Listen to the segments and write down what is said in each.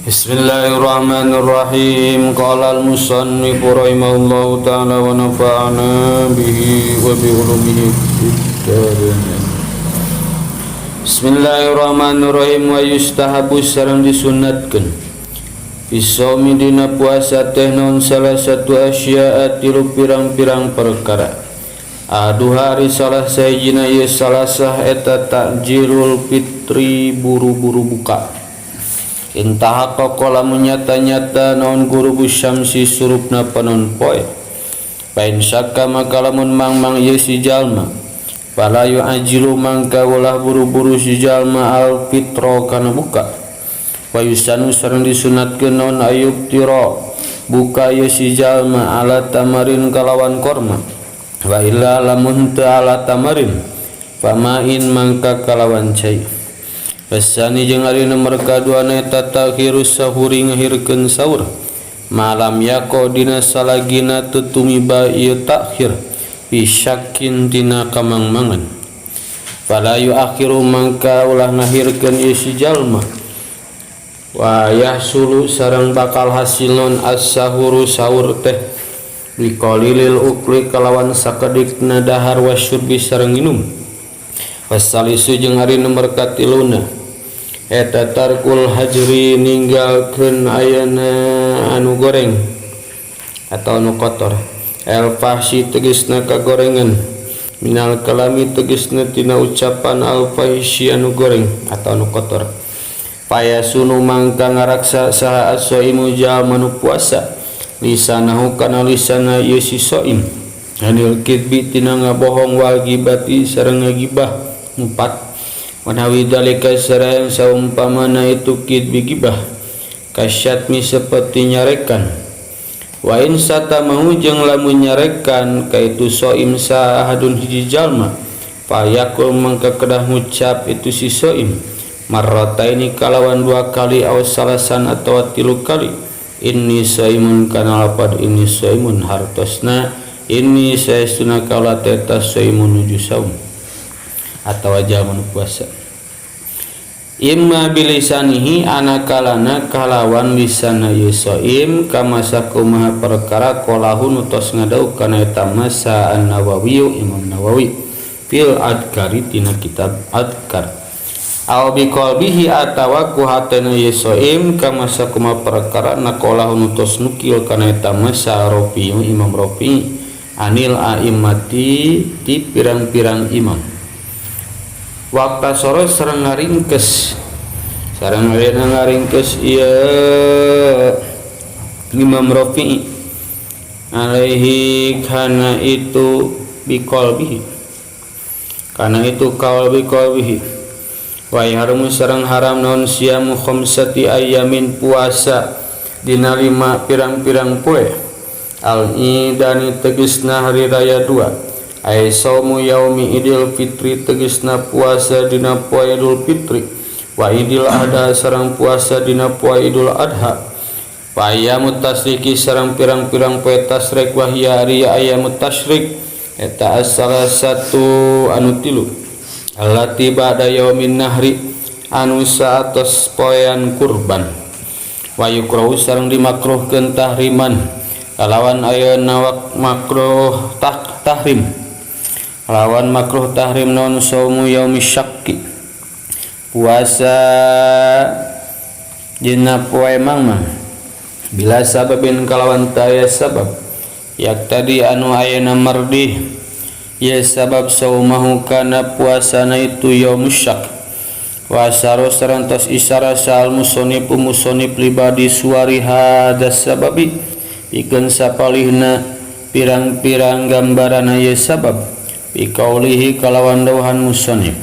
Bismillahirrahmanirrahim. Qala al-musannif rahimahullahu ta'ala wa nafa'ana bihi wa bi ulumihi fid dharain. Bismillahirrahmanirrahim. Wa yustahabu sareng disunatkeun Bisaumi dina puasa teh naon salah satu asya'a tilu pirang-pirang perkara. Aduha ari salah sahijina ieu salasah eta takjilul fitri buru-buru buka. Intaha kokola nyata-nyata naon ghurubu syamsi surupna panon poe. Pain syakka maka lamun mangmang ieu si jalma, fala yu'ajilu mangka ulah buru-buru si jalma al fitra kana buka. Wa yusanu sareng disunatkeun naon ayub tira buka ieu si jalma ala tamarin kalawan korma. Wa illa lamun teu ala tamarin famain mangka kalawan cai. Wasani jeung ari nomor kaduana eta takhirus sahuri ngahirkeun sahur malam yako dina salagina teu tumiba ieu takhir bisyakin dina kamangmangan. Fala yuakhiru mangka ulah ngahirkeun ieu si jalma. Wa yahsulu sareng bakal hasil non as-sahuru sahur teh biqalilil ukli kalawan sakedikna dahar wasyurbi sareng minum. Wasalisu jeung ari nomor katiluna eta tarkul hajri ninggalkeun ayana anu goreng atau anu kotor. El fahsi tegasna kagorengan minal kalami tegasna tina ucapan al fahsi anu goreng atau anu kotor. Payasunu mangka ngaraksa saha as-shaimu jalma nu puasa lisanahu kana lisana ieu si shaim anil kidbi tina ngabohong wal gibati sareng ngagibah empat. Wanawi dalika sareng saumpamana itu kidbi gibah kasyatmi seperti nyarekan. Wa in satamahu jeung lamun nyarekan kaitu shaim sahadun hiji jalma fayaqul mangka kedah ngucap itu si shaim marrataini kalawan dua kali aw salasan atawa tilu kali inni shaimun kana lapad inni shaimun hartosna inni saestuna kaula teh shaimun nuju saum atawa jalma nu puasa. Imma bilisanihi anakalana kalawan lisana ieu shaim kama sakumaha perkara qalahu nu tos ngadau kana eta masa An-Nawawi Imam Nawawi fil Adkari tina kitab Adkar. Aw biqalbihi atawa ku hatena ieu shaim kama sakumaha perkara naqalahu nu tos nukil kana eta masa Rafi Imam Rafi anil a'immati ti pirang-pirang imam. Waktu sore sareng ngaringkes sareng ngaringkes ieu Imam Rafi'i alaihi kana itu biqalbihi kana itu kaul biqalbihi. Wa yahrumu sareng haram naon siamu khamsati ayamin puasa dina lima pirang-pirang poe al idani tegasna hari raya dua ay saumu yaumi idil fitri tegasna puasa dina poe Idul Fitri wa idil adha sareng puasa dina poe Idul Adha wa ayyamut tasyriqi sareng pirang-pirang poe tasyrik wa hiya ari ayyamut tasyrik eta salah satu anu tilu allati ba'da yaumin nahri anu saatos poean kurban. Wa yukrahu sareng dimakruhkeun tahriman kalawan ayeuna makruh tahrim lawan makruh tahrim non saumu yaumi syakki puasa dina poe mangmang bila sababin kalawan taya sabab yak tadi anu ayeuna mardih ya sabab saumahu kana puasana itu yaumus syak. Wa saro sareng tos isyara sal musonib musonib libadi suwari hadas sababi pikeun sapalihna pirang-pirang gambaran ye sabab bikaulihi kalawan dawuhan musonib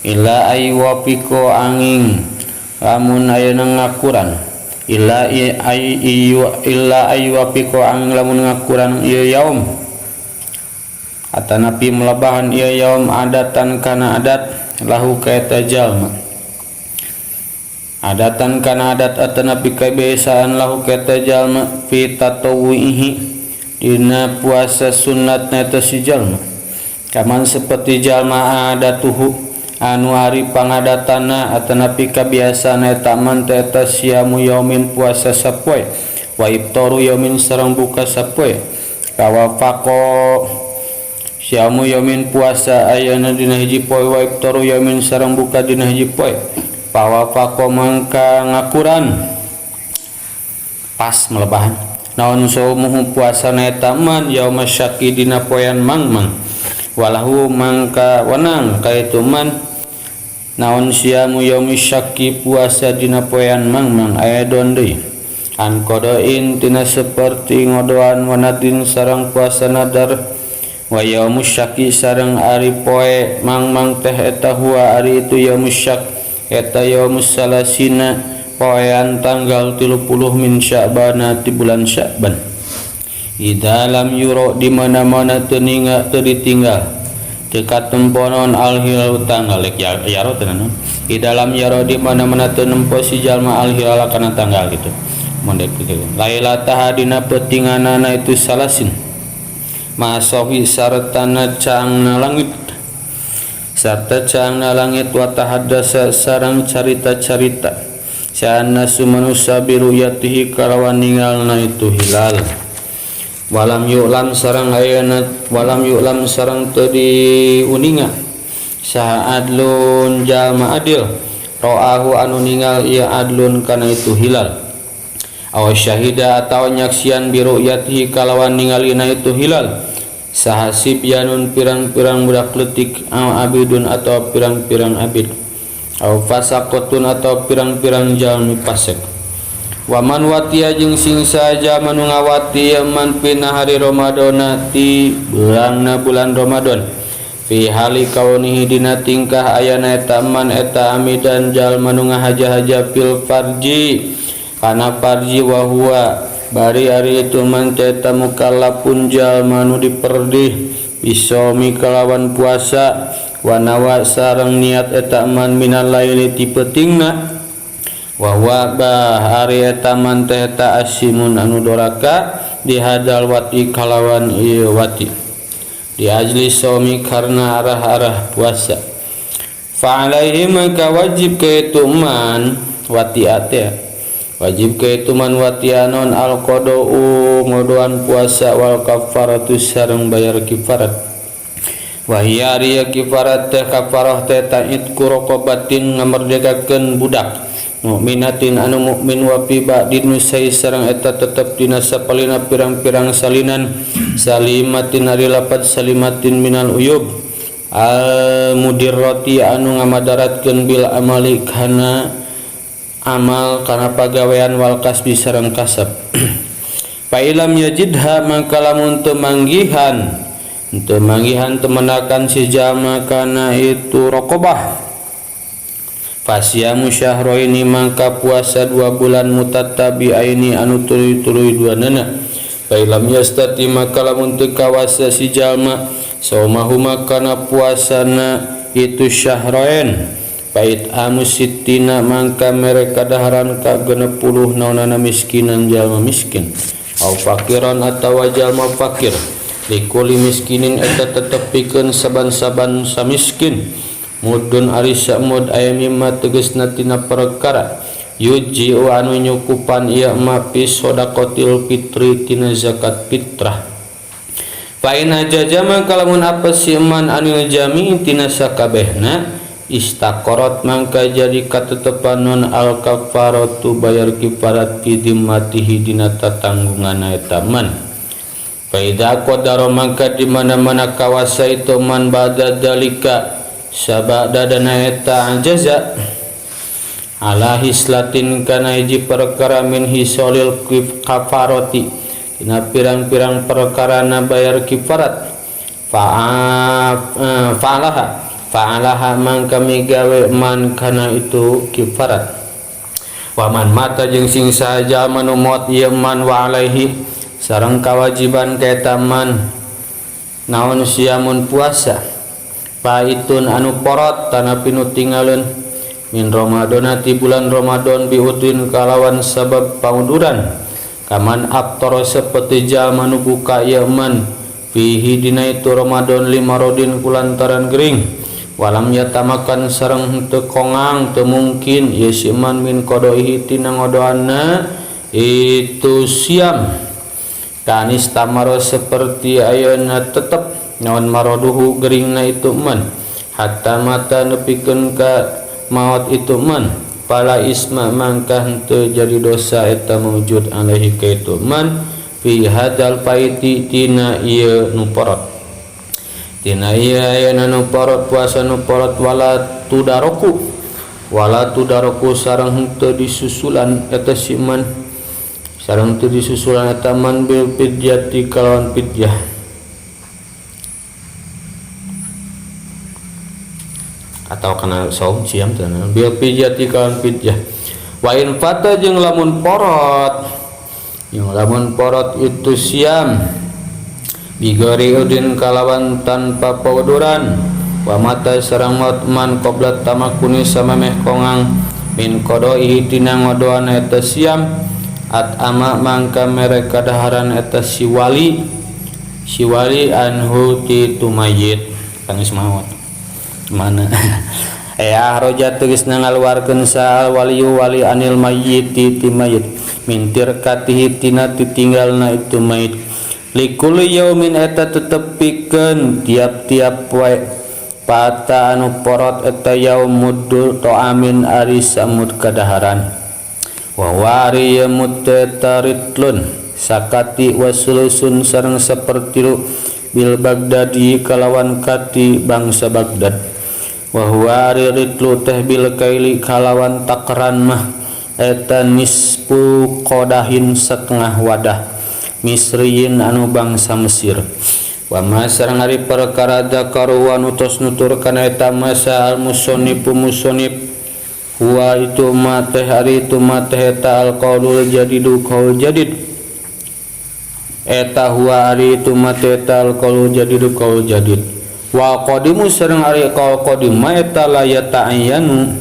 illa ay wafiqo angin lamun ayeuna ngakuran illa ay illa ay wafiqo angin lamun ngakuran ieu yaum atanapi melebahan ieu yaum adatan kana adat lahu kaeta jalma adatan kana adat atanapi kebiasaan lahu kaeta jalma fi tatawuihi dina puasa sunnatna eta si jalma kaman seperti jalma adatuhu Anu ari pangadatana atanapi kabiasaan eta man teh eta siamu yaumin puasa sapoe wa iftaru yaumin sareng buka sapoe kawafaqo siamu yaumin puasa ayana dina hiji poe wa iftaru yaumin sareng buka dina hiji poe pawafaqo mangka ngakuran pas melebahan naon saumuhu puasana eta man yauma syaki dina poean mangmang walahu mangka wenang kaitu man naon siamu yaumi syaki puasa dina poean mangmang aya don deui an qada'in tina saperti ngodoan wanadin sareng puasa nadar wa yaumu syaki sareng ari poe mangmang teh eta huwa ari itu yaumu syak eta yaumus salasina poean tanggal 30 min Sya'bana ti bulan Sya'ban idza lam yuro di mana-mana teu ninga teu ditinggal teu katemponon al hilal tanggal lek yaro teh naon idza lam yaro di mana-mana teu nempo si jalma al hilal kana tanggal gitu mondek gitu lailata hadina peutinganana itu salasin masohi sartana caangna langit sarta caangna langit wa tahaddasa sareng carita-carita saana manusia biruyatihi kalawan ningalna itu hilal walam yu'lam sareng ayana walam yu'lam sareng teu diuninga saha adlun jalma adil ra'ahu anu ningal ieu adlun kana itu hilal aw syahida atawa nyaksian biruyatihi kalawan ningalina itu hilal saha sibyanun pirang-pirang budak leutik aw abidun atawa pirang-pirang abid aw fasaqatun atawa pirang-pirang jalmi fasik waman watia jeung sing saja manu ngawati man pina hari Ramadana ti beulangna bulan Ramadan fi hali kaunihi dina tingkah ayana eta man eta amidan jalma nu ngahaja-haja fil farji kana farji wa huwa bari ari itu man eta mukallafun jalma nu diperdih bisomi kalawan puasa wa nawa sareng niat eta man minal laili ti peutingna wa huwa bah ari eta man teh eta asimun anu doraka dihadal wati kalawan ieu wati di ajli saumi karena arah-arah puasa fa alaihi maka wajib ka man wati ate wajib ka man watianon al qada'u ngodoan puasa wal kafaratu sareng bayar kifarat wa hiya ari kifarat teh kafarah teh ta'id kuraqabatin ngamerdekakeun budak mukminatin anu mukmin wa fi ba'din nusai sareng eta tetep dina sapalina pirang-pirang salinan salimatin ari lapat salimatin minal uyub al mudirrati anu ngamadaratkeun bil amali kana amal kana pagawean wal kasbi sareng kasab fa ilam yajidha mangka lamun teu manggihan teu menakan si jalma kana itu raqabah fasyamu syahroini mangka puasa 2 bulan mutatabi'aini anu tuluy-tuluy duanana fa ilam yastati maka lamun teu kawasa si jalma saumahuma kana puasana itu syahroin bait amu sittina mangka mere kadaharan ka 60 naonana miskinan jalma miskin au fakiran atawa jalma fakir likuli miskinin eta tetep pikeun saban-saban samiskin mudun ari samud aya mimma tegasna tina perkara yuji anu nyukupan ieu ma fi shadaqatil fitri tina zakat fitrah fa in jajama kalamun apes si man anil jami tina sakabehna istaqarat mangka jadi katetepan non al kafaratu bayar kifarat fi dimmatihi dina tatanggunganna eta man fa idza qadara mangka di mana-mana kawasa itu man ba'da dalika sabada dana eta jaza ala hislatin kana hiji perkara min hisolil kafarati dina pirang-pirang perkara na bayar kifarat fa'alaha fa'alaha mangka migawe man kana itu kifarat wa man mata jeung sing saja manu maot ieu man wa alaihi sareng kawajiban ka eta man naon siamun puasa paitun anu porot tanapi nu tingaleun min Ramadana ti bulan Ramadan biudin kalawan sabab pangunduran kaman aftara saperti jalma nu buka ieu man fihi dina itu Ramadan lima rodin kulantaran gering Walam yatamakan sareng henteu kongang teu mungkin ieu si man min qadaihi tina ngodoanna itu siam. Kanis tamaro seperti ayeuna tetep naon maroduhu geringna itu man hatta mata nepikeun ka maot itu man pala isma mangka henteu jadi dosa eta mawjud alaihi ka itu man fi hadal paiti tina ieu nu porot tina ieu ayeuna nu porot puasa nu porot wala tudaroku sareng henteu disusulan eta si man sareng teu disusulan eta man bil fidyati kalawan fidyah atau kana saum siam teh bil fidyati kalawan fidyah. Wa in fata jeung lamun porot itu siam bigori udin kalawan tanpa pauduran wa mata sareng maut man qabla tamakuni samameh kongang min qada'ihi tina ngodoan eta siam at ama mangka mere kadaharan eta si wali anhu ti tumayit tangis maut mana ahroja tegasna ngaluarkeun saal waliyu wali anil mayyiti ti mayit mintir katihi tina titinggalna itu mayit likuli yaumin eta tetepikeun tiap-tiap poe pata anu porot eta yaum muddu ta'amin ari samud kadaharan wa wari mutaritlun sakati wasulusun sareng sapertilu bil Baghdadi kalawan kati bangsa Baghdad wa huwa ritlu teh bil kaili kalawan takaran mah eta nisfu qadahin setengah wadah misriyin anu bangsa Mesir wa ma sareng ari perkara dzakaru wa nutos nuturkeun eta masa al musonnifu musonnif huwa itu ma teh ari itu ma teh eta al qaulul jadidu qaul jadid eta huwa ari itu ma teh eta al qaulul jadidu qaul jadid wa qadimu sareng ari qaul qadim ma eta la yata'ayyanu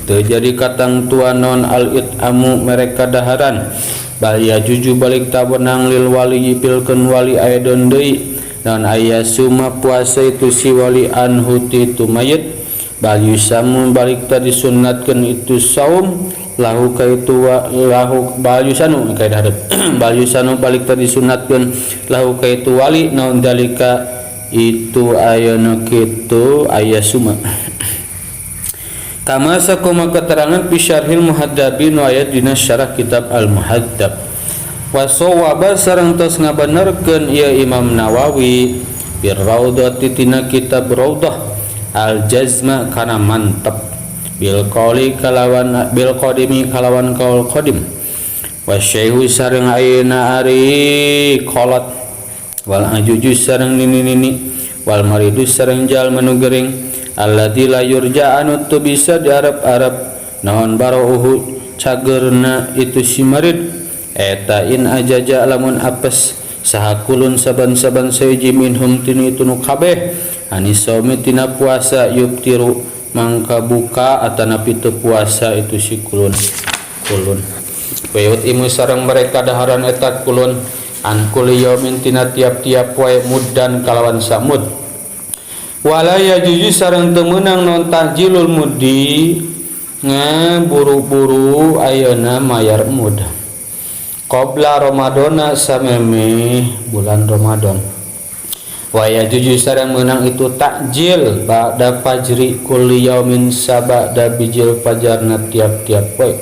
teu jadi katangtuan non al itamu mereka daharan bal yajuju balik tawenang lil wali pilkeun wali aidon deui dan aya suma puasa itu si wali anhu ti mayit bal yusamu balik tadi sunnatkeun itu saum lahu ka itu lahu bal yusanu ka hadap bal yusanu balik tadi sunnatkeun lahu ka itu wali naon dalika itu ayeuna kitu aya suma kama sakuma keterangan fi syarhil muhaddabi nu aya dina syarah kitab al muhaddab wa sawaba sareng tos ngabenerkeun ieu Imam Nawawi bir raudhati tina kitab Raudhah al jazma kana mantep bil qauli kalawan bil qadimi kalawan qaul qadim wa syaihu sareng ayeuna ari qalat wal ajuju sareng nini-nini wal maridu sareng jalma nu gering alladzi la yurja anu teu bisa diarep-arep naon barauhu cagerna itu si marid eta in ajaja lamun apes saha kulun saban-saban seji minhum tinu itu nu kabeh anisomi tina puasa yubtiru mangka buka atanapi teu puasa itu si kulun kulun wayut imu sareng mereka daharan eta kulun an kulli yaumin tina tiap-tiap poe muddan kalawan samud wala yajuju sareng teu meunang non tahjilul muddi ngaburu-buru ayeuna mayar mud qabla ramadana sameme bulan Ramadan wa yajuju sareng meunang itu takjil ba'da fajri kulli yaumin sabada bijil fajarna tiap-tiap poe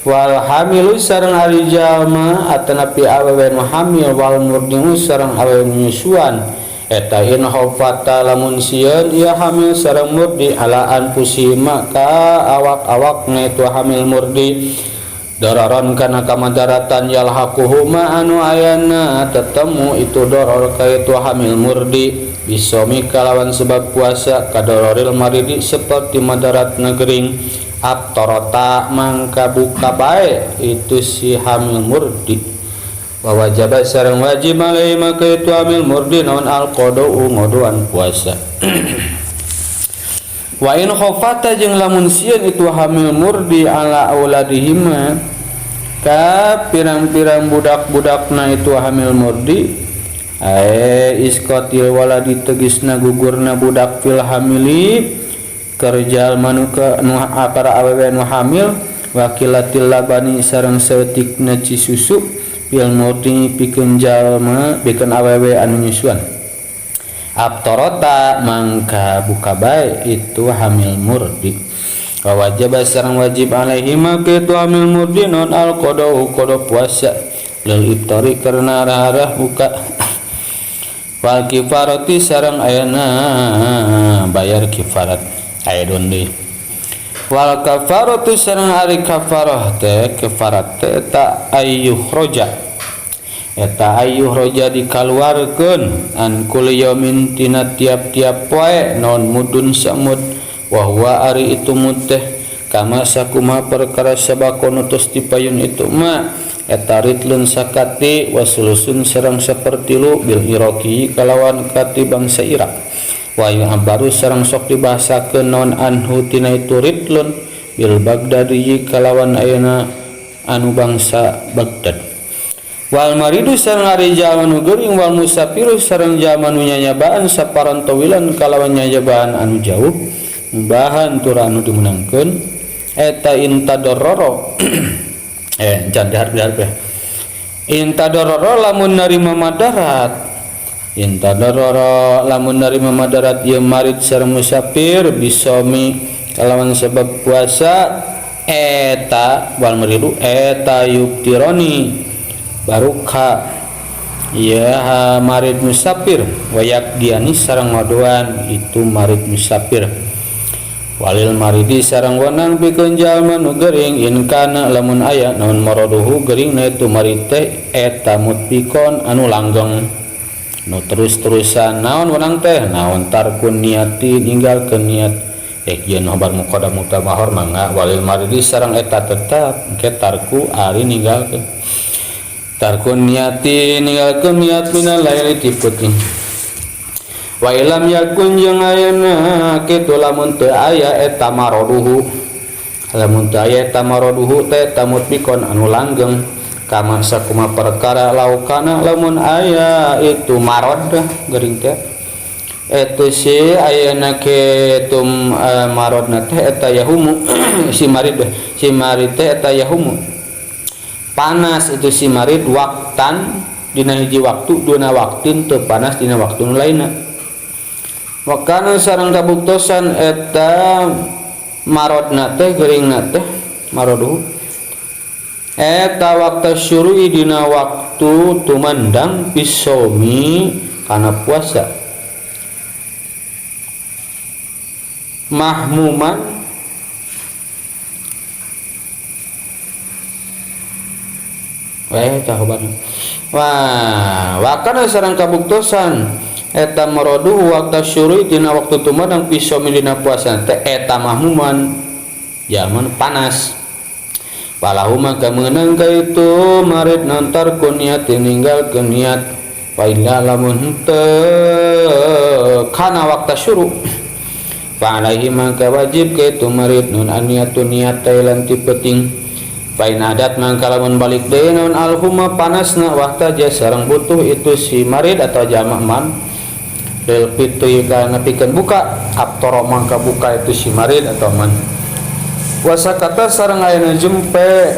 wal hamilu sareng ari jalma atanapi awewe nu hamil wal murdiu sareng awewe nyusuan eta in khafata lamun sieun ieu hamil sareng murdi ala anfusi maka awak-awakna itu hamil murdi dararan kana kamadaratan yalhaquhuma anu ayana tetemu itu doror ka itu hamil murdi bisomi kalawan sebab puasa kadororil maridi seperti madarat gering abtarota mangka buka bae itu si hamil murdi wa wajaba sareng wajib alaihi maka itu hamil murdi naon al qada'u ngodoan puasa wa in khafata jeung lamun sieun itu hamil murdi ala auladihima ka pirang-pirang budak-budakna itu hamil murdi ae iskotil waladi tegisna gugurna budak fil hamili Kerja nu nu para awewe nu hamil wakilatil labani sareng saeutikna ci susu bil murdi pikeun jalma pikeun awewe anu nyusuan. Abtorota mangka buka bae itu hamil murdi. Wa wajib sareng wajib alaihi maka itu hamil murdi non al qada qada puasa lil iftari karena arah-arah buka. Wal kifarati sareng ayana bayar kifarat aidon deui. Wal kafaratu sareng ari kafarah teh kafarat teh eta ayyukhraja eta ayyukhraja dikaluarkeun an kulli yaumin tina tiap-tiap poe non mudun samud wa huwa ari itu mud teh kama sakumaha perkara sabakon tos dipayun itu ma eta ritlun sakati wasulusun sareng sapertilu bil iraqi kalawan kati bangsa Irak. Wa baru sareng sok dibahasakeun non anhu tina itu ritlun bil Baghdadi kalawan ayeuna anu bangsa Baghdad. Wal maridu sareng ari jalma nu geuring wal musafiru sareng jalma nu nyanyabaan saparan tawilan kalawan nyanyabaan anu jauh mubahan tur anu dimenangkeun eta intadarrara jangan diharap-harap ya. Intadarrara lamun narima madarat intadarrara lamun narima madarat ieu marid sareng musafir bisomi kalawan sebab puasa eta wal maridu eta yubtironi baruka ya marid musafir wayak diani sareng ngodoan itu marid musafir. Walil maridi sareng wenang pikeun jalma nu gering in kana lamun aya naon maraduhu geuringna itu marid teh eta mutbikon anu langgeng nu terus-terusan naon wenang teh naon tarkun niati ninggalkeun niat ieu nobar muqaddam mutamahor mangga walil maridi sareng eta tetep engke tarku ari ninggalkeun tarkun niati ninggalkeun niat minal laili ti peuting. Wa ilam yakun jeung ayeuna kitu lamun teu aya eta maraduhu lamun teu aya eta maraduhu teh tamutbikon anu langgeng kama sakuma perkara laukana lamun aya itu marad geuring teh eta si ayeuna kitu maradna teh eta yahumu si marid teh eta yahumu panas itu si marid waktan dina hiji waktu duna waktin teu panas dina waktu nu lainna. Wakana sareng kabuktosan eta marodna teh geuringna teh maroduhu eta waktu syuru'i dina waktu tumandang pisomi kana puasa mahmuman tahuban wah wakana sareng kabuktosan eta maraduhu waktu syuru'i dina waktu tumandang pisomi dina puasa teh eta mahmuman jalma panas palahu maka meunang ka itu marid nantar ku niat ninggalkeun niat wa illa lamun henteu kana waktu syuru' fa alaihi maka wajib ka itu marid nun aniatu niat tailan ti peuting fa in adat mangka lamun balik deui naon alhuma panasna wakta sareng butuh itu si marid atau jalma man lil fitri kana pikeun buka abtara mangka buka itu si marid atau man wasakata sareng ayeuna jempe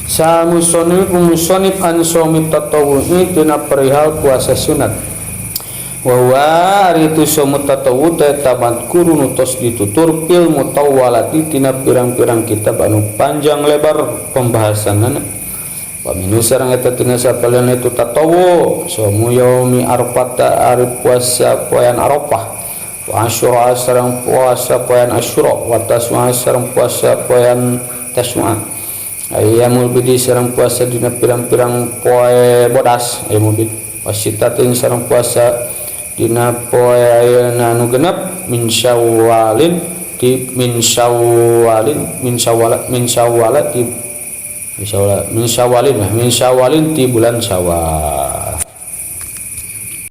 sa musonif musonif an shaumi tatawwu'i tina perihal puasa sunat wa huwa ari itu shaum tatawwu teh tamadkuru nu tos ditutur fil mutawwalati tina pirang-pirang kitab anu panjang lebar pembahasanana wa minu sareng eta tina sapalian itu tatawu saumu yaumi arfata ari puasa poean Arafah wa Asyura sareng puasa poean Asyura wa Tasua sareng puasa poean Tasua ayyamul bidi sareng puasa dina pirang-pirang poe bodas ayyamul bid wasitatin sareng puasa dina poe ayeuna anu genep min syawalin ti min syawalin min syawal min syawal ti min syawalin ti bulan Syawal.